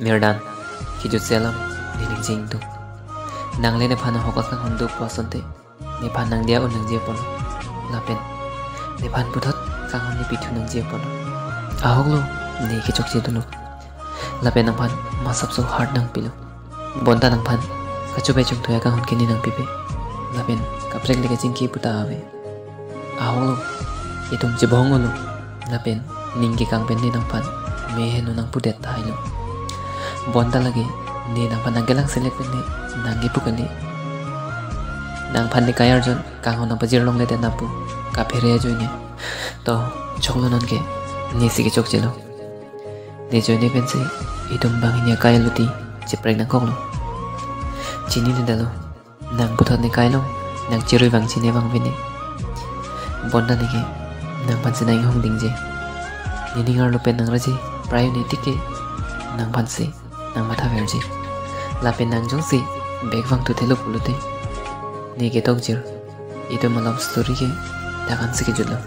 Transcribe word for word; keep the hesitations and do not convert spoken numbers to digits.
Mirdan, kejutse alam ne ningje ingtung. Nang le nephan ahok akanghon do pu asonte, nephan nangdiya un nangji apotlo. Lapen nephan puthot kanghon ne pithu nangji apotlo. Ahoklo, ne kechokche dolo. Lapen nangphan masapso heart nangpilo. Bonta nangphan kachobai chongthui akanghon ke ne nangpipe. Lapen kaprek le kachingki puta ave. Ahoklo, itum chebong-olo. Lapen ning kekang pen ne nangphan meheno nangpudet thailo. Bonta lake ne nangphan nangkelang selek pen ne nangkepu kali. Nangphan ne kai arjon kanghon nangpajir longledet na pu kaphere ajoine. To, choklo nonke, nesi kechokchelo. Ne ajoine pensi itum banghini akai aluti cheprek nangkoklo. Chininedetlo, nang puthot ne kailong, nang cherui vangji ne vangve ne. Bonta neke nangphansi nang-inghong dingje. Nening arlo pen nangraji prai un-e tik ke nangphansi nangmathaverji. Lapen nang jongsi bek vangthuthelo pulote, ne ketokjir, itum a-love story ke dak ansi kejutlo.